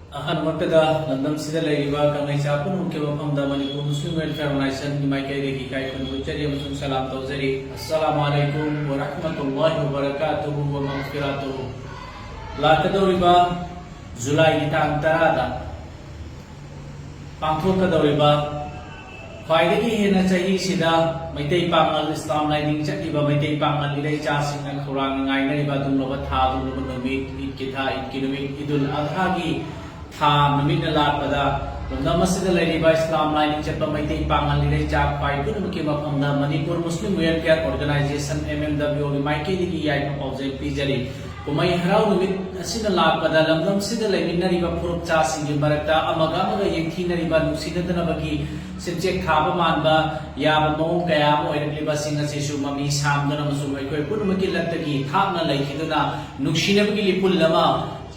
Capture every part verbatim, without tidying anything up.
ꯑꯍꯥꯟꯕꯃꯛꯇꯗ ꯂꯝꯗꯝꯁꯤꯗ ꯂꯩꯔꯤꯕ ꯀꯪꯂꯩꯆꯥ ꯄꯨꯝꯅꯃꯛꯀꯤ ꯃꯐꯝꯗ ꯃꯅꯤꯄꯨꯔ ꯃꯨꯁꯂꯤꯝ ꯋꯦꯜꯐꯤꯌꯥꯔ ꯑꯣꯔꯒꯅꯥꯏꯖꯦꯁꯟꯒꯤ ꯃꯥꯏꯀꯩꯗꯒꯤ ꯏꯀꯥꯏ ꯈꯨꯝꯅꯕ ꯎꯠꯆꯔꯤ ꯑꯃꯁꯨꯡ ꯁꯂꯥꯝ ꯇꯧꯖꯔꯤ꯫ ꯑꯁꯁꯂꯥꯃꯨ ꯑꯂꯥꯏꯀꯨꯝ ꯋꯔꯍꯃꯇꯨꯜꯂꯥꯍꯤ ꯋꯕꯔꯀꯥꯇꯨꯍꯨ ꯋꯃꯒꯐꯤꯔꯥꯇꯨꯍꯨ꯫ ꯂꯥꯛꯀꯗꯧꯔꯤꯕ ꯖꯨꯂꯥꯏꯒꯤ ꯇꯥꯡ ꯇꯔꯥꯗ ꯄꯥꯡꯊꯣꯛꯀꯗꯧꯔꯤꯕ ꯈ꯭ꯋꯥꯏꯗꯒꯤ ꯍꯦꯟꯅ ꯆꯍꯤꯁꯤꯗ ꯃꯩꯇꯩ ꯄꯥꯉꯜ, ꯏꯁꯂꯥꯝ ꯂꯥꯏꯅꯤꯡ ꯆꯠꯂꯤꯕ ꯃꯩꯇꯩ ꯄꯥꯉꯜ ꯏꯔꯩꯆꯥꯁꯤꯡꯅ ꯈꯧꯔꯥꯡꯅ ꯉꯥꯏꯅꯔꯤꯕ ꯑꯗꯨꯒꯨꯝꯂꯕ ꯊꯥ, ꯑꯗꯨꯒꯨꯝꯂꯕ ꯅꯨꯃꯤꯠ, ꯏꯗꯀꯤ ꯊꯥ, ꯏꯗꯀꯤ ꯅꯨꯃꯤꯠ, ꯏꯗꯨꯜ ꯑꯗꯍꯥꯒꯤ ꯊꯥ ꯅꯨꯃꯤꯠꯅ ꯂꯥꯛꯄꯗ, ꯂꯝꯗꯝ ꯑꯁꯤꯗ ꯂꯩꯔꯤꯕ ꯏꯁꯂꯥꯝ ꯂꯥꯏꯅꯤꯡ ꯆꯠꯄ ꯃꯩꯇꯩ ꯄꯥꯉꯜ ꯏꯔꯩꯆꯥ ꯈ꯭ꯋꯥꯏ ꯄꯨꯝꯅꯃꯛꯀꯤ ꯃꯐꯝꯗ Manipur Muslim welfare organisation, M M W ꯑꯣꯒꯤ ꯃꯥꯏꯀꯩꯗꯒꯤ ꯌꯥꯏꯐ ꯄꯥꯎꯖꯦꯜ ꯄꯤꯖꯔꯤ꯫ ꯀꯨꯝꯍꯩ ꯍꯔꯥꯎ ꯅꯨꯃꯤꯠ ꯑꯁꯤꯅ ꯂꯥꯛꯄꯗ ꯂꯝꯗꯝꯁꯤꯗ ꯂꯩꯃꯤꯟꯅꯔꯤꯕ ꯐꯨꯔꯨꯞꯆꯥꯁꯤꯡꯒꯤ ꯃꯔꯛꯇ ꯑꯃꯒ ꯑꯃꯒ ꯌꯦꯡꯊꯤꯅꯔꯤꯕ, ꯅꯨꯡꯁꯤꯅꯗꯅꯕꯒꯤ ꯁꯦꯝꯆꯦꯛ ꯊꯥꯕ ꯃꯥꯟꯕ ꯌꯥꯕ ꯃꯑꯣꯡ ꯀꯌꯥ ꯑꯃ ꯑꯣꯏꯔꯛꯂꯤꯕꯁꯤꯡ ꯑꯁꯤꯁꯨ ꯃꯃꯤ ꯁꯥꯝꯗꯨꯅ ꯑꯃꯁꯨꯡ ꯑꯩꯈꯣꯏ ꯄꯨꯝꯅꯃꯛꯀꯤ ꯂꯛꯇꯒꯤ ꯊꯥꯞꯅ ꯂꯩꯈꯤꯗꯨꯅ ꯅꯨꯡꯁꯤꯅꯕꯒꯤ ꯂꯤꯄꯨꯜ ꯑꯃ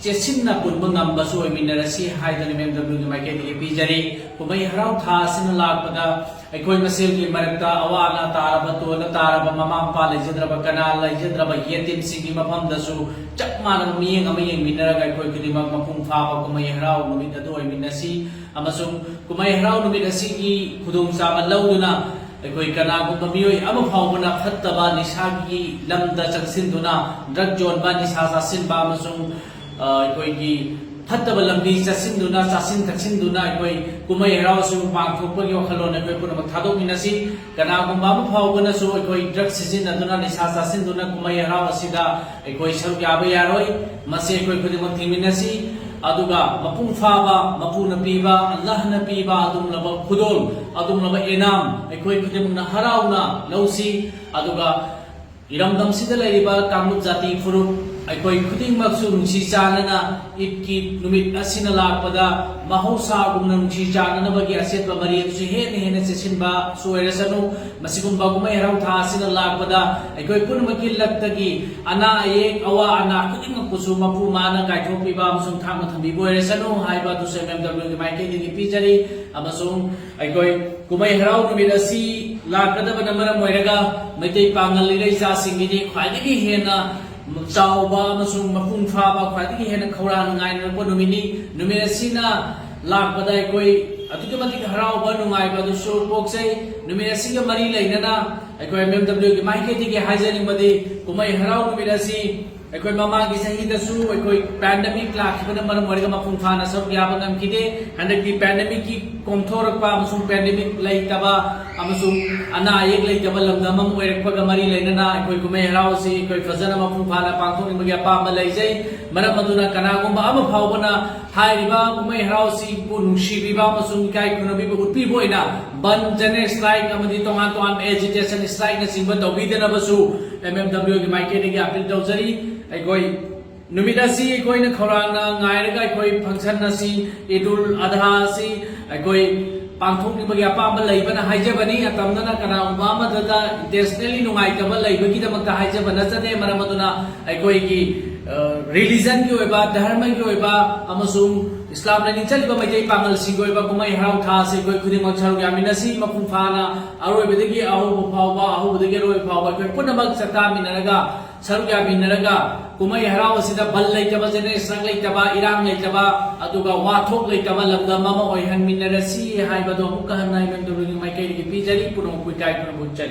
ꯆꯦꯠꯁꯤꯟꯅ ꯄꯨꯟꯕ ꯉꯝꯕꯁꯨ ꯑꯣꯏꯃꯤꯟꯅꯔꯁꯤ ꯍꯥꯏꯗꯨꯅ ꯑꯦꯝ ꯑꯦꯝ ꯗꯕ꯭ꯂꯤꯎꯒꯤ ꯃꯥꯏꯀꯩꯗꯒꯤ ꯄꯤꯖꯔꯤ꯫ ꯀꯨꯝꯍꯩ ꯍꯔꯥꯎ ꯊꯥ ꯑꯁꯤꯅ ꯂꯥꯛꯄꯗ ꯑꯩꯈꯣꯏ ꯃꯁꯦꯜꯒꯤ ꯃꯔꯛꯇ ꯑꯋꯥ ꯑꯅꯥ ꯇꯥꯔꯕ, ꯇꯣꯟꯅ ꯇꯥꯔꯕ, ꯃꯃꯥ ꯃꯄꯥ ꯂꯩꯖꯗ꯭ꯔꯕ, ꯀꯅꯥ ꯂꯩꯖꯗ꯭ꯔꯕ ꯌꯦꯇꯤꯝꯁꯤꯡꯒꯤ ꯃꯐꯝꯗꯁꯨ ꯆꯞ ꯃꯥꯟꯅꯕ ꯃꯤꯠꯌꯦꯡ ꯑꯃ ꯌꯦꯡꯃꯤꯟꯅꯔꯒ ꯑꯩꯈꯣꯏ ꯈꯨꯗꯤꯡꯃꯛ ꯃꯄꯨꯡ ꯐꯥꯕ ꯀꯨꯝꯍꯩ ꯍꯔꯥꯎ ꯅꯨꯃꯤꯠ ꯑꯗꯨ ꯑꯣꯏꯃꯤꯟꯅꯁꯤ ꯑꯃꯁꯨꯡ ꯀꯨꯝꯍꯩ ꯍꯔꯥꯎ ꯅꯨꯃꯤꯠ ꯑꯁꯤꯒꯤ ꯈꯨꯗꯣꯡꯆꯥꯕ ꯂꯧꯗꯨꯅ ꯑꯩꯈꯣꯏ ꯀꯅꯥꯒꯨꯝꯕ ꯃꯤꯑꯣꯏ ꯑꯃ ꯐꯥꯎꯕꯅ ꯐꯠꯇꯕ ꯅꯤꯁꯥꯒꯤ ꯂꯝꯗ ꯆꯪꯁꯤꯟꯗꯨꯅ, ꯗ꯭ꯔꯒ ꯌꯣꯟꯕ, ꯅꯤꯁꯥ ꯆꯥꯁꯤꯟꯕ ꯑꯃꯁꯨꯡ, ꯑ, ꯑꯩꯈꯣꯏꯒꯤ ꯐꯠꯇꯕ ꯂꯝꯕꯤ ꯆꯠꯁꯤꯟꯗꯨꯅ, ꯆꯥꯁꯤꯟ ꯊꯛꯁꯤꯟꯗꯨꯅ ꯑꯩꯈꯣꯏ ꯀꯨꯝꯍꯩ ꯍꯔꯥꯎ ꯑꯁꯤꯕꯨ ꯄꯥꯡꯊꯣꯛꯄꯒꯤ ꯋꯥꯈꯜꯂꯣꯟ ꯑꯩꯈꯣꯏ ꯄꯨꯝꯅꯃꯛ ꯊꯥꯗꯣꯛꯃꯤꯟꯅꯁꯤ꯫ ꯀꯅꯥꯒꯨꯝꯕ ꯑꯃ ꯐꯥꯎꯕꯅꯁꯨ ꯑꯩꯈꯣꯏ ꯗ꯭ꯔꯒ ꯁꯤꯖꯤꯟꯅꯗꯨꯅ, ꯅꯤꯁꯥ ꯆꯥꯁꯤꯟꯗꯨꯅ ꯀꯨꯝꯍꯩ ꯍꯔꯥꯎ ꯑꯁꯤꯗ ꯑꯩꯈꯣꯏ ꯁꯔꯨꯛ ꯌꯥꯕ ꯌꯥꯔꯣꯏ꯫ ꯃꯁꯤ ꯑꯩꯈꯣꯏ ꯈꯨꯗꯤꯡꯃꯛ ꯊꯤꯡꯃꯤꯟꯅꯁꯤ꯫ ꯑꯗꯨꯒ ꯃꯄꯨꯡ ꯐꯥꯕ, ꯃꯄꯨꯅ ꯄꯤꯕ, ꯑꯜꯂꯥꯍꯅ ꯄꯤꯕ ꯑꯗꯨꯒꯨꯝꯂꯕ ꯈꯨꯗꯣꯜ, ꯑꯗꯨꯒꯨꯝꯂꯕ ꯏꯅꯥꯝ ꯑꯩꯈꯣꯏ ꯈꯨꯗꯤꯡꯃꯛꯅ ꯍꯔꯥꯎꯅ ꯂꯧꯁꯤ꯫ ꯑꯗꯨꯒ ꯏꯔꯝꯗꯝꯁꯤꯗ ꯂꯩꯔꯤꯕ ꯀꯥꯡꯂꯨꯞ ꯖꯥꯇꯤ ꯐꯨꯔꯨꯞ ꯑꯩꯈꯣꯏ ꯈꯨꯗꯤꯡꯃꯛꯁꯨ ꯅꯨꯡꯁꯤ ꯆꯥꯟꯅꯅ ꯏꯗꯀꯤ ꯅꯨꯃꯤꯠ ꯑꯁꯤꯅ ꯂꯥꯛꯄꯗ ꯃꯍꯧꯁꯥꯒꯨꯝꯅ ꯅꯨꯡꯁꯤ ꯆꯥꯟꯅꯅꯕꯒꯤ ꯑꯆꯦꯠꯄ ꯃꯔꯤ ꯑꯗꯨꯁꯨ ꯍꯦꯟꯅ ꯍꯦꯟꯅ ꯆꯦꯠꯁꯤꯟꯕꯁꯨ ꯑꯣꯏꯔꯁꯅꯨ꯫ ꯃꯁꯤꯒꯨꯝꯕ ꯀꯨꯝꯍꯩ ꯍꯔꯥꯎ ꯊꯥ ꯑꯁꯤꯅ ꯂꯥꯛꯄꯗ ꯑꯩꯈꯣꯏ ꯄꯨꯝꯅꯃꯛꯀꯤ ꯂꯛꯇꯒꯤ ꯑꯅꯥ ꯑꯌꯦꯛ, ꯑꯋꯥ ꯑꯅꯥ ꯈꯨꯗꯤꯡꯃꯛꯄꯨꯁꯨ ꯃꯄꯨ ꯃꯥꯅ ꯀꯥꯏꯊꯣꯛꯄꯤꯕ ꯑꯃꯁꯨꯡ ꯊꯥꯞꯅ ꯊꯝꯕꯤꯕ ꯑꯣꯏꯔꯁꯅꯨ ꯍꯥꯏꯕ ꯑꯗꯨꯁꯨ ꯑꯦꯝ ꯑꯦꯝ ꯗꯕ꯭ꯂꯤꯎꯒꯤ ꯃꯥꯏꯀꯩꯗꯒꯤ ꯄꯤꯖꯔꯤ꯫ ꯑꯃꯁꯨꯡ ꯑꯩꯈꯣꯏ ꯀꯨꯝꯍꯩ ꯍꯔꯥꯎ ꯅꯨꯃꯤꯠ ꯑꯁꯤ ꯂꯥꯛꯀꯗꯕꯅ ꯃꯔꯝ ꯑꯣꯏꯔꯒ ꯃꯩꯇꯩ ꯄꯥꯉꯜ ꯏꯔꯩꯆꯥꯁꯤꯡꯒꯤꯗꯤ ꯈ꯭ꯋꯥꯏꯗꯒꯤ ꯍꯦꯟꯅ ꯆꯥꯎꯕ ꯑꯃꯁꯨꯡ ꯃꯄꯨꯡ ꯐꯥꯕ, ꯈ꯭ꯋꯥꯏꯗꯒꯤ ꯍꯦꯟꯅ ꯈꯧꯔꯥꯡꯅ ꯉꯥꯏꯅꯔꯛꯄ ꯅꯨꯃꯤꯠꯅꯤ꯫ ꯅꯨꯃꯤꯠ ꯑꯁꯤꯅ ꯂꯥꯛꯄꯗ ꯑꯩꯈꯣꯏ ꯑꯗꯨꯛꯀꯤ ꯃꯇꯤꯛ ꯍꯔꯥꯎꯕ, ꯅꯨꯡꯉꯥꯏꯕ ꯑꯗꯨꯁꯨ ꯄꯣꯛꯆꯩ꯫ ꯅꯨꯃꯤꯠ ꯑꯁꯤꯒ ꯃꯔꯤ ꯂꯩꯅꯅ ꯑꯩꯈꯣꯏ M M W ꯒꯤ ꯃꯥꯏꯀꯩꯗꯒꯤ ꯍꯥꯏꯖꯅꯤꯡꯕꯗꯤ, ꯀꯨꯝꯍꯩ ꯍꯔꯥꯎ ꯅꯨꯃꯤꯠ ꯑꯁꯤ ꯑꯩꯈꯣꯏ ꯃꯃꯥꯡꯒꯤ ꯆꯍꯤꯗꯁꯨ ꯑꯩꯈꯣꯏ pandemic ꯂꯥꯛꯈꯤꯕꯅ ꯃꯔꯝ ꯑꯣꯏꯔꯒ ꯃꯄꯨꯡ ꯐꯥꯅ ꯁꯔꯨꯛ ꯌꯥꯕ ꯉꯝꯈꯤꯗꯦ꯫ ꯍꯟꯗꯛꯇꯤ pandemic ꯀꯤ ꯀꯣꯝꯊꯣꯔꯛꯄ ꯑꯃꯁꯨꯡ pandemic ꯂꯩꯇꯕ ꯑꯃꯁꯨꯡ ꯑꯅꯥ ꯑꯌꯦꯛ ꯂꯩꯇꯕ ꯂꯝꯗꯝ ꯑꯃ ꯑꯣꯏꯔꯛꯄꯒ ꯃꯔꯤ ꯂꯩꯅꯅ ꯑꯩꯈꯣꯏ ꯀꯨꯝꯍꯩ ꯍꯔꯥꯎ ꯑꯁꯤ ꯑꯩꯈꯣꯏ ꯐꯖꯅ ꯃꯄꯨꯡ ꯐꯥꯅ ꯄꯥꯡꯊꯣꯛꯅꯤꯡꯕꯒꯤ ꯑꯄꯥꯝꯕ ꯂꯩꯖꯩ꯫ ꯃꯔꯝ ꯑꯗꯨꯅ ꯀꯅꯥꯒꯨꯝꯕ ꯑꯃ ꯐꯥꯎꯕꯅ ꯍꯥꯏꯔꯤꯕ ꯀꯨꯝꯍꯩ ꯍꯔꯥꯎ ꯑꯁꯤꯕꯨ ꯅꯨꯡꯁꯤꯕꯤꯕ ꯑꯃꯁꯨꯡ ꯏꯀꯥꯏ ꯈꯨꯝꯅꯕꯤꯕ ꯎꯠꯄꯤꯕ ꯑꯣꯏꯅ ꯕꯟ, general strike ꯑꯃꯗꯤ ꯇꯣꯉꯥꯟ ꯇꯣꯉꯥꯟꯕ agitation strike ꯅꯆꯤꯡꯕ ꯇꯧꯕꯤꯗꯅꯕꯁꯨ M M W ꯒꯤ ꯃꯥꯏꯀꯩꯗꯒꯤ appeal ꯇꯧꯖꯔꯤ꯫ ꯑꯩꯈꯣꯏ ꯅꯨꯃꯤꯠ ꯑꯁꯤ ꯑꯩꯈꯣꯏꯅ ꯈꯧꯔꯥꯡꯅ ꯉꯥꯏꯔꯒ ꯑꯩꯈꯣꯏ function ꯑꯁꯤ, ꯏꯗ ꯎꯜ ꯑꯗꯍꯥ ꯑꯁꯤ ꯑꯩꯈꯣꯏ ꯄꯥꯡꯊꯣꯛꯅꯤꯡꯕꯒꯤ ꯑꯄꯥꯝꯕ ꯂꯩꯕꯅ ꯍꯥꯏꯖꯕꯅꯤ꯫ ꯑꯇꯝꯅꯅ ꯀꯅꯥꯒꯨꯝꯕ ꯑꯃꯗꯇ intentionally ꯅꯨꯡꯉꯥꯏꯇꯕ ꯂꯩꯕꯒꯤꯗꯃꯛꯇ ꯍꯥꯏꯖꯕ ꯅꯠꯆꯗꯦ꯫ ꯃꯔꯝ ꯑꯗꯨꯅ ꯑꯩꯈꯣꯏꯒꯤ, ꯑ, religion ꯒꯤ ꯑꯣꯏꯕ, ꯙꯔꯃꯒꯤ ꯑꯣꯏꯕ ꯑꯃꯁꯨꯡ ꯏꯁꯂꯥꯝ ꯂꯥꯏꯅꯤꯡ ꯆꯠꯂꯤꯕ ꯃꯩꯇꯩ ꯄꯥꯉꯜꯁꯤꯡꯒꯤ ꯑꯣꯏꯕ ꯀꯨꯝꯍꯩ ꯍꯔꯥꯎ ꯊꯥ ꯑꯁꯤ ꯑꯩꯈꯣꯏ ꯈꯨꯗꯤꯡꯃꯛ ꯁꯔꯨꯛ ꯌꯥꯃꯤꯟꯅꯁꯤ꯫ ꯃꯄꯨꯡ ꯐꯥꯅ ꯑꯔꯣꯏꯕꯗꯒꯤ ꯑꯍꯧꯕ ꯐꯥꯎꯕ, ꯑꯍꯧꯕꯗꯒꯤ ꯑꯔꯣꯏꯕ ꯐꯥꯎꯕ ꯑꯩꯈꯣꯏ ꯄꯨꯝꯅꯃꯛ ꯆꯥꯛꯇꯥꯃꯤꯟꯅꯔꯒ, ꯁꯔꯨꯛ ꯌꯥꯃꯤꯟꯅꯔꯒ ꯀꯨꯝꯍꯩ ꯍꯔꯥꯎ ꯑꯁꯤꯗ ꯕꯟ ꯂꯩꯇꯕ, general strike ꯂꯩꯇꯕ, ꯏꯔꯥꯡ ꯂꯩꯇꯕ, ꯑꯗꯨꯒ ꯋꯥꯊꯣꯛ ꯂꯩꯇꯕ ꯂꯝꯗꯝ ꯑꯃ ꯑꯣꯏꯍꯟꯃꯤꯟꯅꯔꯁꯤ ꯍꯥꯏꯕꯗꯣ ꯑꯃꯨꯛꯀ ꯍꯟꯅ M M W ꯒꯤ ꯃꯥꯏꯀꯩꯗꯒꯤ ꯄꯤꯖꯔꯤ꯫ ꯄꯨꯝꯅꯃꯛꯄꯨ ꯏꯀꯥꯏ ꯈꯨꯝꯅꯕ ꯎꯠꯆꯔꯤ꯫